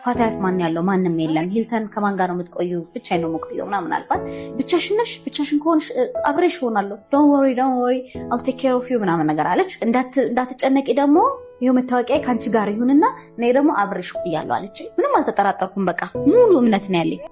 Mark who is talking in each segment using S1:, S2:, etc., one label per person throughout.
S1: ፓታያስ ማን ያለው? ማንም የለም። ሂልተን ከማን ጋር ነው የምትቆዩ? ብቻዬን ነው የምቆየው ምናምን አልኳት። ብቻሽን ነሽ? ብቻሽን ከሆንሽ አብሬሽ እሆናለሁ። Don't worry, don't worry, I'll take care of you ምናምን ነገር አለች። እንዳትጨነቂ ደግሞ ይኸው መታወቂያ ከአንቺ ጋር ይሁንና እኔ ደግሞ አብሬሽ እቆያለሁ አለች። ምንም አልተጠራጠርኩም። በቃ ሙሉ እምነት ነው ያለኝ።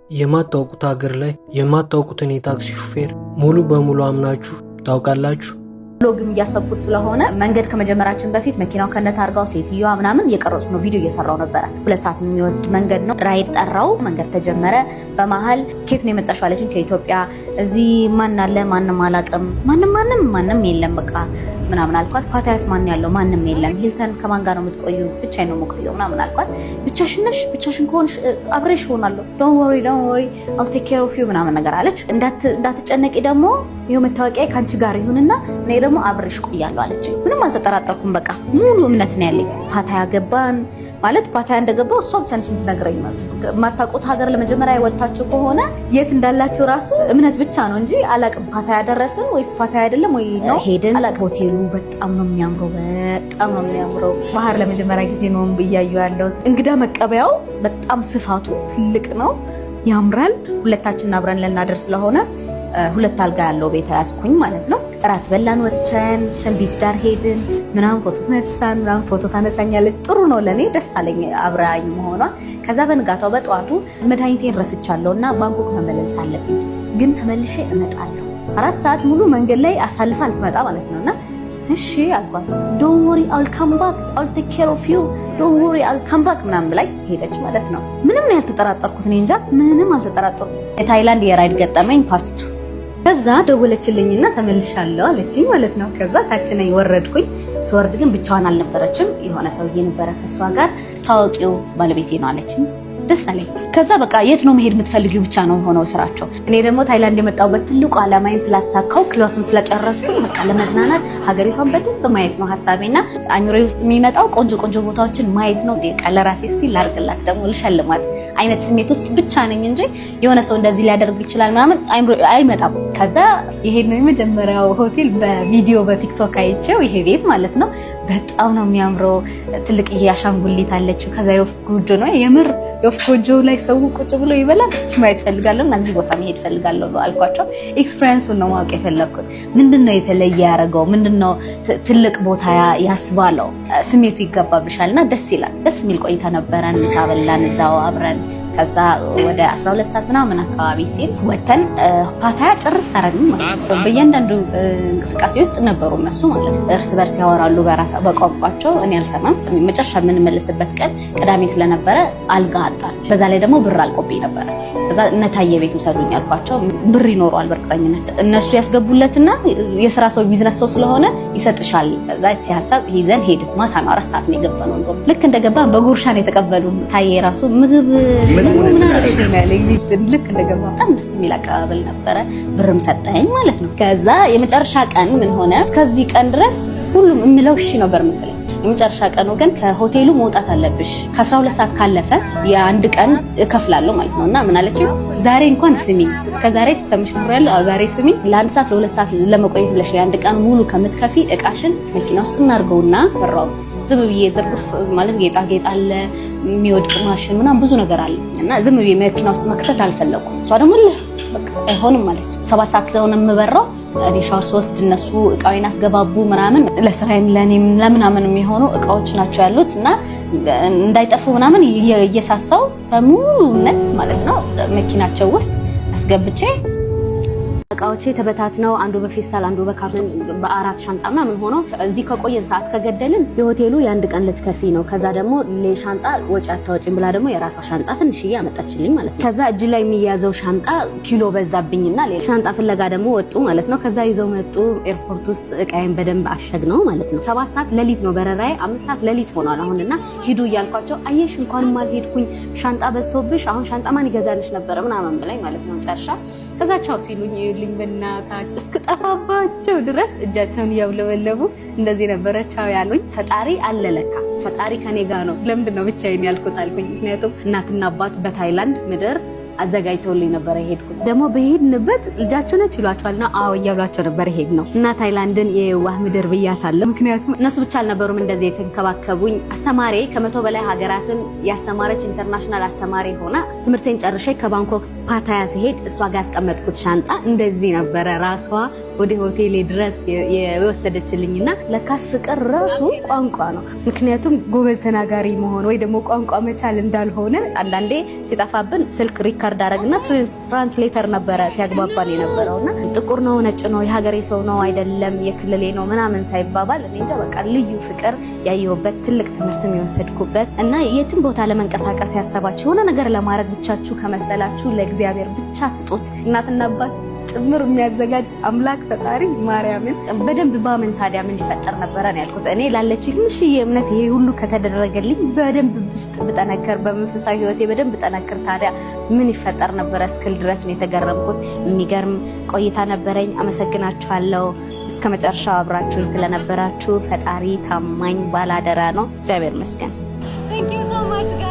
S2: የማታውቁት ሀገር ላይ የማታውቁትን የታክሲ ሹፌር ሙሉ በሙሉ አምናችሁ ታውቃላችሁ?
S1: Vlog ም እያሰብኩት ስለሆነ መንገድ ከመጀመራችን በፊት መኪናው ከነታርጋው ሴትዮዋ ምናምን እየቀረጽኩ ነው፣ ቪዲዮ እየሰራው ነበረ። 2 ሰዓት የሚወስድ መንገድ ነው። Ride ጠራው፣ መንገድ ተጀመረ። በመሀል ኬት ነው የመጣሽው አለችኝ። ከኢትዮጵያ። እዚህ ማን አለ? ማንም አላውቅም፣ ማንም ማንም ማንም የለም በቃ ምናምን አልኳት። ፓታያስ ማን ያለው? ማንም የለም። ሂልተን ከማን ጋር ነው የምትቆዩ? ብቻዬን ነው የምቆየው ምናምን አልኳት። ብቻሽን ነሽ? ብቻሽን ከሆንሽ አብሬሽ እሆናለሁ። Don't worry, don't worry, I'll take care of you ምናምን ነገር አለች። እንዳትጨነቂ ደግሞ ይኸው መታወቂያ ከአንቺ ጋር ይሁንና እኔ ደግሞ አብሬሽ እቆያለሁ አለች። ምንም አልተጠራጠርኩም። በቃ ሙሉ እምነት ነው ያለኝ። ፓታያ ገባን። ማለት ፓታያ እንደገባው እሷ ብቻ ነች የምትነግረኝ። ማለት የማታውቁት ሀገር ለመጀመሪያ የወጣችሁ ከሆነ የት እንዳላችሁ ራሱ እምነት ብቻ ነው እንጂ አላቅም። ፓታያ ደረስን ወይስ ፓታያ አይደለም ወይ ነው ሄድን። አላቅም። ሆቴሉ በጣም ነው የሚያምረው፣ በጣም ነው የሚያምረው። ባህር ለመጀመሪያ ጊዜ ነው እያዩ ያለሁት። እንግዳ መቀበያው በጣም ስፋቱ ትልቅ ነው፣ ያምራል። ሁለታችንን አብረን ልናደር ስለሆነ ሁለት አልጋ ያለው ቤት ያዝኩኝ ማለት ነው። እራት በላን፣ ወተን beach ዳር ሄድን ምናምን ፎቶ ተነሳን ምናምን ፎቶ ታነሳኛለች። ጥሩ ነው ለእኔ ደስ አለኝ አብራኝ መሆኗ። ከዛ በንጋታው በጠዋቱ መድኃኒቴን ረስቻለሁ እና ባንኮክ መመለስ አለብኝ፣ ግን ተመልሼ እመጣለሁ። 4 ሰዓት ሙሉ መንገድ ላይ አሳልፋ ልትመጣ ማለት ነው እና እሺ አልኳት። Don't worry, I'll come back, I'll take care of you, don't worry, I'll come back ምናምን ብላኝ ሄደች ማለት ነው። ምንም ነው ያልተጠራጠርኩት፣ እኔ እንጃ ምንም አልተጠራጠርኩም። የታይላንድ የ ride ገጠመኝ part 2። ከዛ ደወለችልኝና ተመልሻለሁ አለችኝ ማለት ነው። ከዛ ታች ነኝ ወረድኩኝ። ስወርድ ግን ብቻዋን አልነበረችም፣ የሆነ ሰውዬ ነበረ ከእሷ ጋር። ታዋቂው ባለቤቴ ነው አለችኝ። ደስ አለኝ። ከዛ በቃ የት ነው መሄድ የምትፈልጊው ብቻ ነው የሆነው ስራቸው። እኔ ደግሞ ታይላንድ የመጣሁበት ትልቁ ዓላማዬን ስላሳካው class ኡም ስለጨረስኩኝ በቃ ለመዝናናት ሀገሪቷን በደንብ ማየት ነው ሀሳቤና አእምሮዬ ውስጥ የሚመጣው ቆንጆ ቆንጆ ቦታዎችን ማየት ነው። ለራሴ እስቲ ላርግላት ደግሞ ልሸልማት አይነት ስሜት ውስጥ ብቻ ነኝ እንጂ የሆነ ሰው እንደዚህ ሊያደርግ ይችላል ምናምን አይመጣም። ከዛ ይሄ ነው የመጀመሪያው ሆቴል በቪዲዮ በቲክቶክ አይቼው ይሄ ቤት ማለት ነው። በጣም ነው የሚያምረው። ትልቅዬ አሻንጉሊት አለችው። ከዛ የወፍ ጎጆ ነው፣ የምር የወፍ ጎጆ ላይ ሰው ቁጭ ብሎ ይበላል። እስቲ ማየት ፈልጋለሁ እና እዚህ ቦታ መሄድ ፈልጋለሁ አልኳቸው። Experience ኡን ነው ማወቅ የፈለግኩት። ምንድን ነው የተለየ ያደረገው? ምንድን ነው ትልቅ ቦታ ያስባለው? ስሜቱ ይገባብሻል እና ደስ ይላል። ደስ የሚል ቆይታ ነበረን። ምሳ በላን እዛው አብረን። ከዛ ወደ 12 ሰዓት ምናምን አካባቢ ሲል ወተን ፓታያ ጭርስ አረግን ማለት ነው። በእያንዳንዱ እንቅስቃሴ ውስጥ ነበሩ እነሱ ማለት ነው። እርስ በርስ ያወራሉ በቋንቋቸው፣ እኔ አልሰማም። መጨረሻ የምንመለስበት ቀን ቅዳሜ ስለነበረ አልጋ አጣን። በዛ ላይ ደግሞ ብር አልቆብኝ ነበረ። ከዛ እነታየ ቤት ውሰዱኝ አልኳቸው። ብር ይኖረዋል በእርግጠኝነት እነሱ ያስገቡለትና የስራ ሰው ቢዝነስ ሰው ስለሆነ ይሰጥሻል። ከዛ እቺ ሀሳብ ይዘን ሄድን። ማታ ነው፣ 4 ሰዓት ነው የገባነው። እንደውም ልክ እንደገባ በጉርሻ ነው የተቀበሉ። ታየ ራሱ ምግብ ልክ እንደገባ በጣም ደስ የሚል አቀባበል ነበረ። ብርም ሰጠኝ ማለት ነው። ከዛ የመጨረሻ ቀን ምን ሆነ? እስከዚህ ቀን ድረስ ሁሉም የምለው እሺ ነበር የምትለኝ። የመጨረሻ ቀኑ ግን ከሆቴሉ መውጣት አለብሽ፣ ከ12 ሰዓት ካለፈ የአንድ ቀን እከፍላለሁ ማለት ነው። እና ምን አለችኝ? ዛሬ እንኳን ስሚኝ፣ እስከ ዛሬ ትሰምሽ ኖር ያለው ዛሬ ስሚኝ፣ ለ1 ሰዓት ለ2 ሰዓት ለመቆየት ብለሽ የአንድ ቀን ሙሉ ከምትከፊ እቃሽን መኪና ውስጥ እናድርገውና ፈራው ዝም ብዬ ዝርግፍ ማለት ጌጣጌጥ አለ፣ የሚወድቅ ማሽን ምናምን ብዙ ነገር አለ እና ዝም ብዬ መኪና ውስጥ መክተት አልፈለኩም። እሷ ደግሞ በቃ አይሆንም አለች። 7 ሰዓት ስለሆነ የምበራው እኔ ሻወር ስወስድ እነሱ እቃዊን አስገባቡ ምናምን ለስራዬም ለእኔም ለምናምን የሚሆኑ እቃዎች ናቸው ያሉት እና እንዳይጠፉ ምናምን እየሳሳው በሙሉነት ማለት ነው መኪናቸው ውስጥ አስገብቼ እቃዎቼ ተበታትነው አንዱ በፌስታል አንዱ በካርቶን በአራት ሻንጣ ምናምን ሆኖ እዚህ ከቆየን ሰዓት ከገደልን የሆቴሉ የአንድ ቀን ልትከፊ ነው። ከዛ ደግሞ ለሻንጣ ወጪ አታወጪም ብላ ደግሞ የራሷ ሻንጣ ትንሽዬ አመጣችልኝ ማለት ነው። ከዛ እጅ ላይ የሚያዘው ሻንጣ ኪሎ በዛብኝና ሻንጣ ፍለጋ ደግሞ ወጡ ማለት ነው። ከዛ ይዘው መጡ። ኤርፖርት ውስጥ እቃዬን በደንብ አሸግ ነው ማለት ነው። 7 ሰዓት ሌሊት ነው በረራዬ። 5 ሰዓት ሌሊት ሆኗል አሁን እና ሂዱ እያልኳቸው አየሽ እንኳንም አልሄድኩኝ ሻንጣ በዝቶብሽ አሁን ሻንጣ ማን ይገዛልሽ ነበረ ምናምን ብላኝ ማለት ነው። ጨርሻ ከዛ ቻው ሲሉኝ ይኸውልኝ በእናታቸው እስክጠፋባቸው ድረስ እጃቸውን እያውለበለቡ እንደዚህ ነበረ ቻው ያሉኝ። ፈጣሪ አለለካ ፈጣሪ ከኔ ጋር ነው። ለምንድን ነው ብቻዬን ያልኩት አልኩኝ። ምክንያቱም እናትና አባት በታይላንድ ምድር አዘጋጅተውልኝ ነበረ የሄድኩት። ደግሞ በሄድንበት ልጃቸው ነች ይሏቸዋልና አዎ እያሏቸው ነበር የሄድነው። እና ታይላንድን የዋህ ምድር ብያታለሁ። ምክንያቱም እነሱ ብቻ አልነበሩም እንደዚህ የተንከባከቡኝ። አስተማሪ ከ100 በላይ ሀገራትን ያስተማረች international አስተማሪ ሆና ትምህርቴን ጨርሼ ከባንኮክ ፓታያ ስሄድ እሷ ጋር ያስቀመጥኩት ሻንጣ እንደዚህ ነበረ ራሷ ወደ ሆቴሌ ድረስ የወሰደችልኝና ለካስ ፍቅር ራሱ ቋንቋ ነው። ምክንያቱም ጎበዝ ተናጋሪ መሆን ወይ ደግሞ ቋንቋ መቻል እንዳልሆነ አንዳንዴ ሲጠፋብን ስልክ record አረግና translator ነበረ ሲያግባባን የነበረውና ጥቁር ነው፣ ነጭ ነው፣ የሀገሬ ሰው ነው አይደለም፣ የክልሌ ነው ምናምን ሳይባባል እኔ እንጃ በቃ ልዩ ፍቅር ያየሁበት፣ ትልቅ ትምህርትም የወሰድኩበት። እና የትም ቦታ ለመንቀሳቀስ ያሰባችሁ፣ የሆነ ነገር ለማድረግ ብቻችሁ ከመሰላችሁ ለእግዚአብሔር ብቻ ስጡት። እናትና አባት ጭምር የሚያዘጋጅ አምላክ ፈጣሪ ማርያምን በደንብ ባምን ታዲያ ምን ይፈጠር ነበረ ነው ያልኩት። እኔ ላለች ትንሽዬ እምነት ይሄ ሁሉ ከተደረገልኝ፣ በደንብ ውስጥ ብጠነክር፣ በመንፈሳዊ ሕይወቴ በደንብ ብጠነክር ታዲያ ምን ይፈጠር ነበረ እስክል ድረስ ነው የተገረምኩት። የሚገርም ቆይታ ነበረኝ። አመሰግናችኋለሁ እስከ መጨረሻው አብራችሁን ስለነበራችሁ። ፈጣሪ ታማኝ ባላደራ ነው። እግዚአብሔር ይመስገን።
S3: Thank you so much, guys.